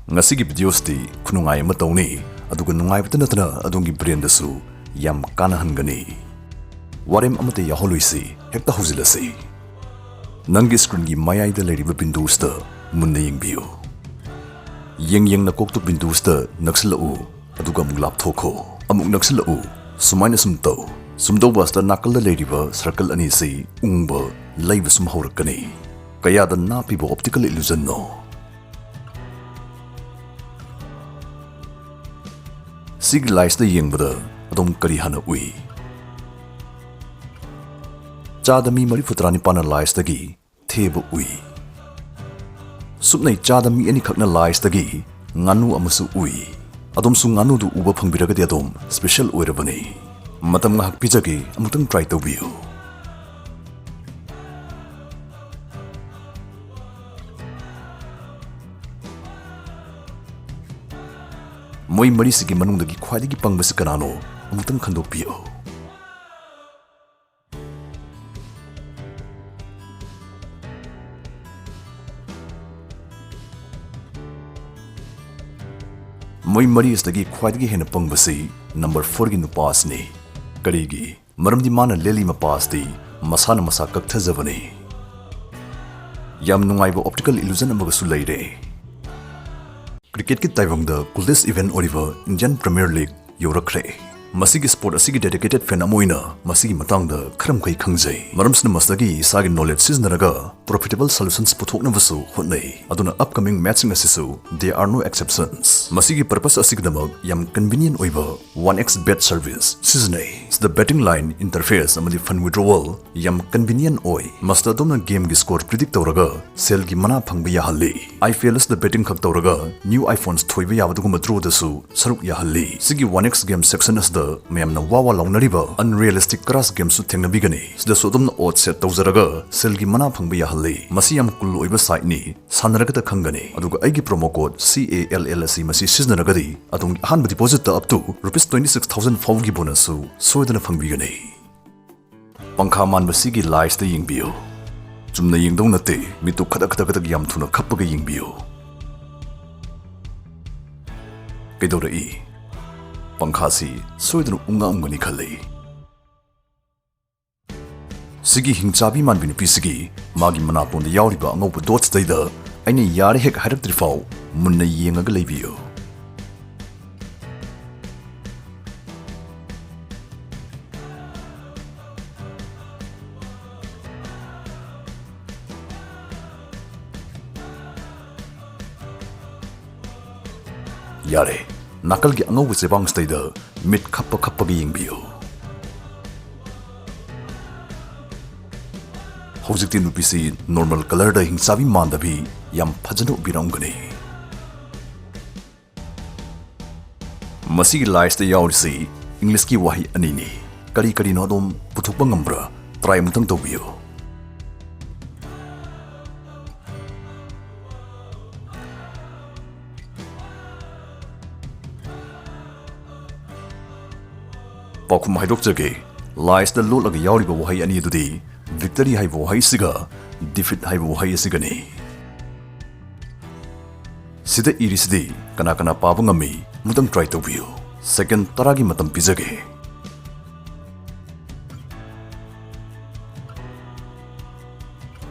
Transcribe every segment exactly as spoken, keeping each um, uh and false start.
ꯉꯁꯤꯒꯤ ꯚꯤꯗꯤꯑꯣꯁꯤꯗꯤ ꯈꯨꯅꯨꯡꯉꯥꯏ ꯑꯃ ꯇꯧꯅꯤ, ꯑꯗꯨꯒ ꯅꯨꯡꯉꯥꯏꯕꯇ ꯅꯠꯇꯅ ꯑꯗꯣꯝꯒꯤ ꯕ꯭ꯔꯦꯟꯗꯁꯨ ꯌꯥꯝ ꯀꯥꯟꯅꯍꯟꯒꯅꯤ꯫ ꯋꯥꯔꯦꯝ ꯑꯃꯠꯇ ꯌꯥꯎꯍꯜꯂꯣꯏꯁꯤ, ꯍꯦꯛꯇ ꯍꯧꯖꯤꯜꯂꯁꯤ꯫ ꯅꯪꯒꯤ ꯁ꯭ꯀ꯭ꯔꯤꯟꯒꯤ ꯃꯌꯥꯏꯗ ꯂꯩꯔꯤꯕ ꯕꯤꯟꯗꯨꯁꯤꯗ ꯃꯨꯟꯅ ꯌꯦꯡꯕꯤꯌꯨ꯫ ꯌꯦꯡ ꯌꯦꯡꯅ ꯀꯣꯛꯇꯨ ꯕꯤꯟꯗꯨꯁꯤꯗ ꯅꯛꯁꯤꯜꯂꯛꯎ, ꯑꯗꯨꯒ ꯑꯃꯨꯛ ꯂꯥꯞꯊꯣꯛꯈꯣ꯫ ꯑꯃꯨꯛ ꯅꯛꯁꯤꯜꯂꯛꯎ꯫ ꯁꯨꯃꯥꯏꯅ ꯁꯨꯝ ꯇꯧ꯫ ꯁꯨꯝ ꯇꯧꯕ ꯑꯁꯤꯗ ꯅꯥꯀꯜꯗ ꯂꯩꯔꯤꯕ ꯁꯔꯀꯜ ꯑꯅꯤꯁꯤ ꯎꯪꯕ, ꯂꯩꯕ ꯁꯨꯝ ꯍꯧꯔꯛꯀꯅꯤ꯫ ꯀꯌꯥꯗ ꯅꯥꯞꯄꯤꯕ ꯑꯣꯞꯇꯤꯀꯦꯜ ꯏꯂꯨꯖꯟꯅꯣ! ꯁꯤꯒꯤ ꯂꯥꯏꯁꯇ ꯌꯦꯡꯕꯗ ꯑꯗꯣꯝ ꯀꯔꯤ ꯍꯥꯟꯅ ꯎꯏ? ꯆꯥꯗ ꯃꯤ ꯃꯔꯤꯐꯨ ꯇꯔꯥꯅꯤꯄꯥꯟꯅ ꯂꯥꯏꯁꯇꯒꯤ ꯊꯦꯕ ꯎꯏ꯫ ꯁꯨꯞꯅꯩ ꯆꯥꯗ ꯃꯤ ꯑꯅꯤꯈꯛꯅ ꯂꯥꯏꯁꯇꯒꯤ ꯉꯥꯅꯨ ꯑꯃꯁꯨ ꯎꯏ꯫ ꯑꯗꯣꯝꯁꯨ ꯉꯥꯅꯨꯗꯨ ꯎꯕ ꯐꯪꯕꯤꯔꯒꯗꯤ ꯑꯗꯣꯝ ꯁ꯭ꯄꯦꯁꯦꯜ ꯑꯣꯏꯔꯕꯅꯤ꯫ ꯃꯇꯝ ꯉꯥꯏꯍꯥꯛ ꯄꯤꯖꯒꯦ, ꯑꯃꯨꯛꯇꯪ ꯇ꯭ꯔꯥꯏ ꯇꯧꯕꯤꯌꯨ꯫ ꯃꯣꯏ ꯃꯔꯤꯁꯤꯒꯤ ꯃꯅꯨꯡꯗꯒꯤ ꯈ꯭ꯋꯥꯏꯗꯒꯤ ꯄꯪꯕꯁꯤ ꯀꯅꯥꯅꯣ? ꯑꯃꯨꯛꯇꯪ ꯈꯟꯗꯣꯛꯄꯤꯌꯨ꯫ ꯃꯣꯏ ꯃꯔꯤ ꯑꯁꯤꯗꯒꯤ ꯈ꯭ꯋꯥꯏꯗꯒꯤ ꯍꯦꯟꯅ ꯄꯪꯕꯁꯤ ꯅꯝꯕꯔ ꯐꯣꯔꯒꯤ ꯅꯨꯄꯥ ꯑꯁꯤꯅꯤ꯫ ꯀꯔꯤꯒꯤ? ꯃꯔꯝꯗꯤ ꯃꯥꯅ ꯂꯦꯜꯂꯤ ꯃꯄꯥ ꯑꯁꯤꯗꯤ ꯃꯁꯥꯅ ꯃꯁꯥ ꯀꯛꯊꯖꯕꯅꯤ꯫ ꯌꯥꯝ ꯅꯨꯡꯉꯥꯏꯕ ꯑꯣꯞꯇꯤꯀꯦꯜ ꯏꯂꯨꯖꯟ ꯑꯃꯒꯁꯨ ꯂꯩꯔꯦ꯫ ꯀ꯭ꯔꯤꯀꯦꯠꯀꯤ ꯇꯥꯏꯕꯪꯗ ꯀꯨꯜꯗꯦꯁ ꯏꯚꯦꯟ ꯑꯣꯏꯔꯤꯕ ꯏꯟꯗꯤꯌꯟ ꯄ꯭ꯔꯤꯃꯤꯌꯔ ꯂꯤꯒ ꯌꯧꯔꯛꯈ꯭ꯔꯦ꯫ ꯃꯁꯤꯒꯤ ꯁ꯭ꯄꯣꯔꯠ ꯑꯁꯤꯒꯤ ꯗꯦꯗꯤꯀꯦꯇꯦꯗ ꯐꯦꯟ ꯑꯃ ꯑꯣꯏꯅ ꯃꯁꯤꯒꯤ ꯃꯇꯥꯡꯗ ꯈꯔ ꯃꯈꯩ ꯈꯪꯖꯩ꯫ ꯃꯔꯝꯁꯤꯅ ꯃꯁꯤꯗꯒꯤ ꯏꯁꯥꯒꯤ ꯅꯣꯂꯦꯖ ꯁꯤꯖꯤꯟꯅꯔꯒ ꯄ꯭ꯔꯣꯐꯤꯇꯦꯕꯜ ꯁꯣꯂꯨꯁꯟꯁ ꯄꯨꯊꯣꯛꯅꯕꯁꯨ ꯍꯣꯠꯅꯩ꯫ ꯑꯗꯨꯅ ꯑꯞꯀꯃꯤꯡ ꯃꯦꯠꯁꯁꯤꯡ ꯑꯁꯤꯁꯨ there are no exceptions꯫ ꯃꯁꯤꯒꯤ ꯄꯔꯄꯁ ꯑꯁꯤꯒꯤꯗꯃꯛ ꯌꯥꯝ ꯀꯟꯚꯤꯅꯤꯌꯦꯟ ꯑꯣꯏꯕ ꯋꯥꯟ ꯑꯦꯛꯁ ꯕꯦꯠ ꯁꯔꯚꯤꯁ ꯁꯤꯖꯤꯟꯅꯩ꯫ ꯁꯤꯗ ꯕꯦꯇꯤꯡ ꯂꯥꯏꯟ, ꯏꯟꯇꯔꯐꯦꯁ ꯑꯃꯗꯤ ꯐꯟ ꯋꯤꯗ꯭ꯔꯣꯋꯜ ꯌꯥꯝ ꯀꯟꯚꯤꯅꯤꯌꯦꯟ ꯑꯣꯏ꯫ ꯃꯁꯤꯗ ꯑꯗꯣꯝꯅ ꯒꯦꯝꯒꯤ ꯁ꯭ꯀꯣꯔ ꯄ꯭ꯔꯤꯗꯤꯛ ꯇꯧꯔꯒ ꯁꯦꯜꯒꯤ ꯃꯅꯥ ꯐꯪꯕ ꯌꯥꯍꯜꯂꯤ꯫ ꯑꯥꯏ ꯄꯤ ꯑꯦꯜ ꯑꯁꯤꯗ ꯕꯦꯇꯤꯡ ꯈꯛ ꯇꯧꯔꯒ ꯅ꯭ꯌꯨ ꯑꯥꯏꯐꯣꯟꯁ ꯊꯣꯏꯕ ꯌꯥꯕ ꯑꯗꯨꯒꯨꯝꯕ ꯗ꯭ꯔꯣꯗꯁꯨ ꯁꯔꯨꯛ ꯌꯥꯍꯜꯂꯤ꯫ ꯁꯤꯒꯤ ꯋꯥꯟ ꯑꯦꯛꯁ ꯒꯦꯝ ꯁꯦꯛꯁꯟ ꯑꯁꯤꯗ ꯃꯌꯥꯝꯅ ꯋꯥ ꯋꯥ ꯂꯥꯎꯅꯔꯤꯕ ꯑꯟꯔꯤꯌꯦꯂꯤꯁꯇꯤꯛ ꯀꯔꯥꯁ ꯒꯦꯝꯁꯨ ꯊꯦꯡꯅꯕꯤꯒꯅꯤ꯫ ꯁꯤꯗꯁꯨ ꯑꯗꯣꯝꯅ ꯑꯣꯗ ꯁꯦꯠ ꯇꯧꯖꯔꯒ ꯁꯦꯜꯒꯤ ꯃꯅꯥ ꯐꯪꯕ ꯌꯥꯍꯜꯂꯤ꯫ ꯃꯁꯤ ꯌꯥꯝ ꯀꯨꯜ ꯑꯣꯏꯕ ꯁꯥꯏꯠꯅꯤ꯫ ꯁꯥꯟꯅꯔꯒꯗ ꯈꯪꯒꯅꯤ꯫ ꯑꯗꯨꯒ ꯑꯩꯒꯤ ꯄ꯭ꯔꯣꯃꯣ ꯀꯣꯗ ꯁꯤ ꯑꯦ ꯑꯦꯜ ꯑꯦꯜ ꯑꯁꯤ ꯃꯁꯤ ꯁꯤꯖꯤꯟꯅꯔꯒꯗꯤ ꯑꯗꯣꯝꯒꯤ ꯑꯍꯥꯟꯕ ꯗꯤꯄꯣꯖꯤꯠꯇ up to rupees twenty six thousand ꯐꯥꯎꯕꯒꯤ ꯕꯣꯅꯁꯁꯨ ꯁꯣꯏꯗꯅ ꯐꯪꯕꯤꯒꯅꯤ꯫ ꯄꯪꯈꯥ ꯃꯥꯟꯕ ꯁꯤꯒꯤ ꯂꯥꯏꯁꯇ ꯌꯦꯡꯕꯤꯌꯨ꯫ ꯆꯨꯝꯅ ꯌꯦꯡꯗꯧ ꯅꯠꯇꯦ, ꯃꯤꯠꯇꯨ ꯈꯗꯛ ꯈꯗꯛ ꯈꯗꯛ ꯌꯥꯝ ꯊꯨꯅ ꯈꯞꯄꯒ ꯌꯦꯡꯕꯤꯌꯨ꯫ ꯀꯩꯗꯧꯔꯛꯏ? ꯄꯪꯈꯥꯁꯤ ꯁꯣꯏꯗꯅ ꯎꯪꯉꯛꯑꯝꯒꯅꯤ ꯈꯜꯂꯤ꯫ ꯁꯤꯒꯤ ꯍꯤꯡꯆꯥꯕꯤ ꯃꯥꯟꯕꯤ ꯅꯨꯄꯤꯁꯤꯒꯤ ꯃꯥꯒꯤ ꯃꯅꯥꯇꯣꯟꯗ ꯌꯥꯎꯔꯤꯕ ꯑꯉꯧꯕ dotꯁꯤꯗꯩꯗ ꯑꯩꯅ ꯌꯥꯔꯦ ꯍꯦꯛ ꯍꯥꯏꯔꯛꯇ꯭ꯔꯤꯐꯥꯎ ꯃꯨꯟꯅ ꯌꯦꯡꯉꯒ ꯂꯩꯕꯤꯌꯨ꯫ ꯌꯥꯔꯦ, ꯅꯥꯀꯜꯒꯤ ꯑꯉꯧꯕ ꯆꯦꯕꯥꯡꯁꯤꯗꯩꯗ ꯃꯤꯠ ꯈꯞꯄ ꯈꯞꯄꯒ ꯌꯦꯡꯕꯤꯌꯨ꯫ ꯍꯧꯖꯤꯛꯇꯤ ꯅꯨꯄꯤꯁꯤ normal colourꯗ ꯍꯤꯡꯆꯥꯕꯤ ꯃꯥꯟꯗꯕꯤ ꯌꯥꯝ ꯐꯖꯅ ꯎꯕꯤꯔꯝꯒꯅꯤ꯫ ꯃꯁꯤꯒꯤ listꯇ ꯌꯥꯎꯔꯤꯁꯤ Englishꯀꯤ ꯋꯥꯍꯩ ꯑꯅꯤꯅꯤ꯫ ꯀꯔꯤ ꯀꯔꯤꯅꯣ ꯑꯗꯣꯝ ꯄꯨꯊꯣꯛꯄ ꯉꯝꯕ꯭ꯔꯥ? Try ꯑꯃꯨꯛꯇꯪ ꯇꯧꯕꯤꯌꯨ꯫ ꯄꯥꯎꯈꯨꯝ ꯍꯥꯏꯗꯣꯛꯆꯒꯦ꯫ Listꯇ ꯂꯣꯠꯂꯒ ꯌꯥꯎꯔꯤꯕ ꯋꯥꯍꯩ ꯑꯅꯤ ꯑꯗꯨꯗꯤ victory ꯍꯥꯏꯕ ꯋꯥꯍꯩꯁꯤꯒ defeat ꯍꯥꯏꯕ ꯋꯥꯍꯩ ꯑꯁꯤꯒꯅꯤ꯫ ꯁꯤꯗ ꯏꯔꯤꯁꯤꯗꯤ ꯀꯅꯥ ꯀꯅꯥ ꯄꯥꯕ ꯉꯝꯃꯤ? ꯑꯃꯨꯛꯇꯪ try ꯇꯧꯕꯤꯌꯨ꯫ Second ꯇꯔꯥꯒꯤ ꯃꯇꯝ ꯄꯤꯖꯒꯦ꯫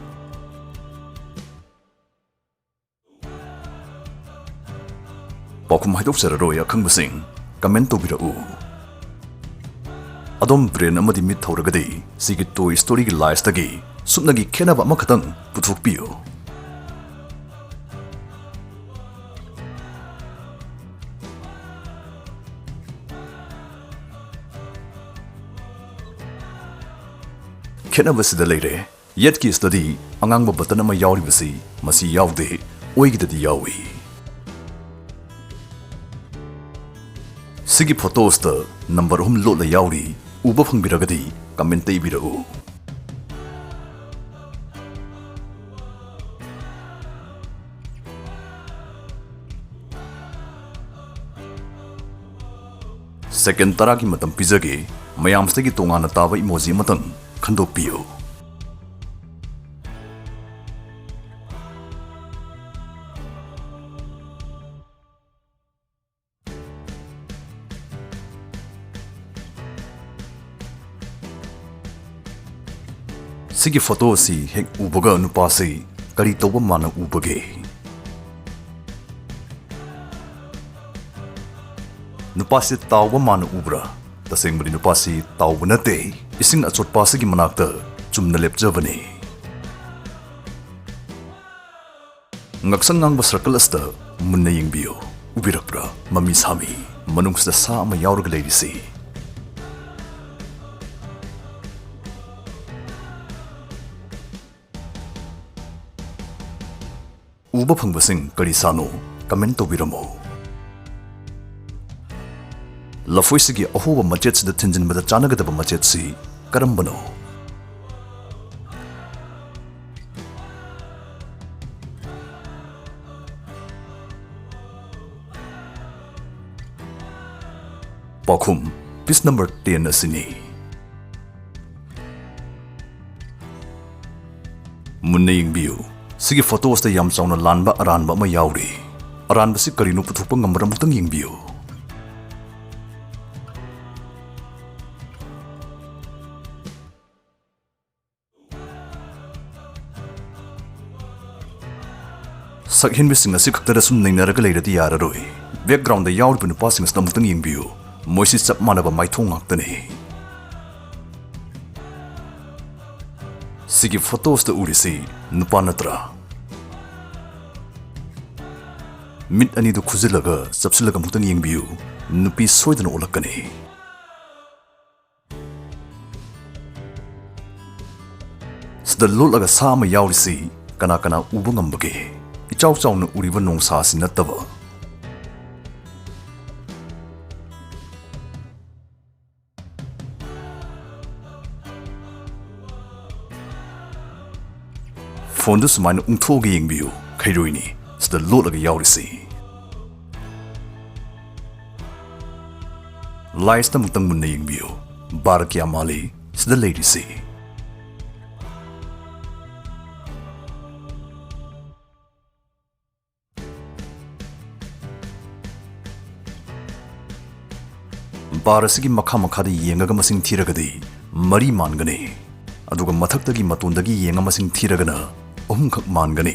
ꯄꯥꯎꯈꯨꯝ ꯍꯥꯏꯗꯣꯛꯆꯔꯔꯣꯏ ꯑꯈꯪꯕꯁꯤꯡ, comment ꯇꯧꯕꯤꯔꯛꯎ꯫ ꯑꯗꯣꯝ brain ꯑꯃꯗꯤ ꯃꯤꯠ ꯊꯧꯔꯒꯗꯤ ꯁꯤꯒꯤ Toy Storyꯒꯤ listꯇꯒꯤ ꯁꯨꯞꯅꯒꯤ ꯈꯦꯠꯅꯕ ꯑꯃꯈꯛꯇꯪ ꯄꯨꯊꯣꯛꯄꯤꯌꯨ꯫ ꯈꯦꯠꯅꯕꯁꯤꯗ ꯂꯩꯔꯦ꯫ Yetꯀꯤ study ꯑꯉꯥꯡꯕ button ꯑꯃ ꯌꯥꯎꯔꯤꯕꯁꯤ ꯃꯁꯤ ꯌꯥꯎꯗꯦ, ꯑꯣꯏꯒꯤꯗꯗꯤ ꯌꯥꯎꯏ꯫ ꯁꯤꯒꯤ photoꯁꯤꯗ number ꯑꯍꯨꯝ ꯂꯣꯠꯂ ꯌꯥꯎꯔꯤ, ꯎꯕ ꯐꯪꯕꯤꯔꯒꯗꯤ comment ꯏꯕꯤꯔꯛꯎ꯫ Second ꯇꯔꯥꯒꯤ ꯃꯇꯝ ꯄꯤꯖꯒꯦ꯫ ꯃꯌꯥꯝꯁꯤꯗꯒꯤ ꯇꯣꯉꯥꯟꯅ ꯇꯥꯕ emoji ꯑꯃꯇꯪ ꯈꯟꯗꯣꯛꯄꯤꯌꯨ꯫ ꯁꯤꯒꯤ ꯐꯣꯇꯣ ꯑꯁꯤ ꯍꯦꯛ ꯎꯕꯒ ꯅꯨꯄꯥꯁꯤ ꯀꯔꯤ ꯇꯧꯕ ꯃꯥꯅ ꯎꯕꯒꯦ? ꯅꯨꯄꯥꯁꯤ ꯇꯥꯎꯕ ꯃꯥꯅ ꯎꯕ꯭ꯔꯥ? ꯇꯁꯦꯡꯕꯗꯤ ꯅꯨꯄꯥꯁꯤ ꯇꯥꯎꯕ ꯅꯠꯇꯦ, ꯏꯁꯤꯡ ꯑꯆꯣꯠꯄ ꯑꯁꯤꯒꯤ ꯃꯅꯥꯛꯇ ꯆꯨꯝꯅ ꯂꯦꯞꯆꯕꯅꯤ꯫ ꯉꯛꯁꯪ ꯉꯥꯡꯕ ꯁꯔꯀꯜ ꯑꯁꯤꯗ ꯃꯨꯟꯅ ꯌꯦꯡꯕꯤꯌꯨ꯫ ꯎꯕꯤꯔꯛꯄ꯭ꯔꯥ? ꯃꯃꯤ ꯁꯥꯃꯤ ꯃꯅꯨꯡꯁꯤꯗ ꯁꯥ ꯑꯃ ꯌꯥꯎꯔꯒ ꯂꯩꯔꯤꯁꯤ꯫ ꯎꯕ ꯐꯪꯕꯁꯤꯡ ꯀꯔꯤ ꯁꯥꯅꯣ? ꯀꯃꯦꯟ ꯇꯧꯕꯤꯔꯝꯃꯨ꯫ ꯂꯐꯣꯏꯁꯤꯒꯤ ꯑꯍꯣꯕ ꯃꯆꯦꯠꯁꯤꯗ ꯊꯤꯟꯖꯤꯟꯕꯗ ꯆꯥꯟꯅꯒꯗꯕ ꯃꯆꯦꯠꯁꯤ ꯀꯔꯝꯕꯅꯣ? ꯄꯥꯎꯈꯨꯝ, ꯄꯤꯁ ꯅꯝꯕꯔ ꯇꯦꯟ ꯑꯁꯤꯅꯤ꯫ ꯃꯨꯟꯅ ꯌꯦꯡꯕꯤꯌꯨ꯫ ꯁꯤꯒꯤ ꯐꯣꯇꯣꯁꯤꯗ ꯌꯥꯝ ꯆꯥꯎꯅ ꯂꯥꯟꯕ ꯑꯔꯥꯟꯕ ꯑꯃ ꯌꯥꯎꯔꯤ꯫ ꯑꯔꯥꯟꯕꯁꯤ ꯀꯔꯤꯅꯣ ꯄꯨꯊꯣꯛꯄ ꯉꯝꯕ꯭ꯔꯥ? ꯑꯃꯨꯛꯇꯪ ꯌꯦꯡꯕꯤꯌꯨ꯫ ꯁꯛꯍꯦꯟꯕꯤꯁꯤꯡ ꯑꯁꯤ ꯈꯛꯇꯗ ꯁꯨꯝ ꯅꯩꯅꯔꯒ ꯂꯩꯔꯗꯤ ꯌꯥꯔꯔꯣꯏ꯫ ꯕꯦꯛꯒ꯭ꯔꯥꯎꯟꯗ ꯌꯥꯎꯔꯤꯕ ꯅꯨꯄꯥꯁꯤꯡ ꯑꯁꯤꯗ ꯑꯃꯨꯛꯇꯪ ꯌꯦꯡꯕꯤꯌꯨ꯫ ꯃꯣꯏꯁꯤ ꯆꯞ ꯃꯥꯟꯅꯕ ꯃꯥꯏꯊꯣꯡ ꯉꯥꯛꯇꯅꯤ꯫ ꯁꯤꯒꯤ ꯐꯣꯇꯣꯁꯤꯗ ꯎꯔꯤꯁꯤ ꯅꯨꯄꯥ ꯅꯠꯇ꯭ꯔꯥ? ꯃꯤꯠ ꯑꯅꯤꯗꯨ ꯈꯨꯖꯤꯜꯂꯒ ꯆꯞꯁꯤꯜꯂꯒ ꯑꯃꯨꯛꯇꯪ ꯌꯦꯡꯕꯤꯌꯨ꯫ ꯅꯨꯄꯤ ꯁꯣꯏꯗꯅ ꯑꯣꯜꯂꯛꯀꯅꯤ꯫ ꯁꯤꯗ ꯂꯣꯠꯂꯒ ꯁꯥ ꯑꯃ ꯌꯥꯎꯔꯤꯁꯤ ꯀꯅꯥ ꯀꯅꯥ ꯎꯕ ꯉꯝꯕꯒꯦ? ꯏꯆꯥꯎ ꯆꯥꯎꯅ ꯎꯔꯤꯕ ꯅꯣꯡꯁꯥ ꯑꯁꯤ ꯅꯠꯇꯕ꯫ ꯐꯣꯟꯗꯨ ꯁꯨꯃꯥꯏꯅ ꯎꯪꯊꯣꯛꯑꯒ ꯌꯦꯡꯕꯤꯌꯨ꯫ ꯈꯩꯔꯣꯏꯅꯤ ꯁꯤꯗ ꯂꯣꯠꯂꯒ ꯌꯥꯎꯔꯤꯁꯤ꯫ ꯂꯥꯏꯁꯇ ꯑꯃꯨꯛꯇꯪ ꯃꯨꯟꯅ ꯌꯦꯡꯕꯤꯌꯨ꯫ ꯕꯥꯔ ꯀꯌꯥ ꯃꯥꯜꯂꯤ ꯁꯤꯗ ꯂꯩꯔꯤꯁꯤ? ꯕꯥꯔ ꯑꯁꯤꯒꯤ ꯃꯈꯥ ꯃꯈꯥꯗ ꯌꯦꯡꯉꯒ ꯃꯁꯤꯡ ꯊꯤꯔꯒꯗꯤ ꯃꯔꯤ ꯃꯥꯟꯒꯅꯤ꯫ ꯑꯗꯨꯒ ꯃꯊꯛꯇꯒꯤ ꯃꯇꯣꯟꯗꯒꯤ ꯌꯦꯡꯉ ꯃꯁꯤꯡ ꯊꯤꯔꯒꯅ ꯑꯍꯨꯝꯈꯛ ꯃꯥꯟꯒꯅꯤ꯫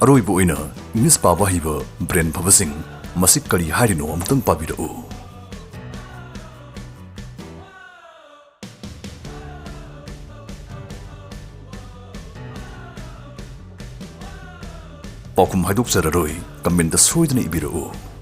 ꯑꯔꯣꯏꯕ ꯑꯣꯏꯅ, ꯏꯪꯂꯤꯁ ꯄꯥꯕ ꯍꯩꯕ ꯕ꯭ꯔꯦꯟ ꯐꯕꯁꯤꯡ, ꯃꯁꯤ ꯀꯔꯤ ꯍꯥꯏꯔꯤꯅꯣ ꯑꯃꯨꯛꯇꯪ ꯄꯥꯕꯤꯔꯛꯎ꯫ ꯄꯥꯎꯈꯨꯝ ꯍꯥꯏꯗꯣꯛꯆꯔꯔꯣꯏ, ꯀꯃꯦꯟꯇ ꯁꯣꯏꯗꯅ ꯏꯕꯤꯔꯛꯎ꯫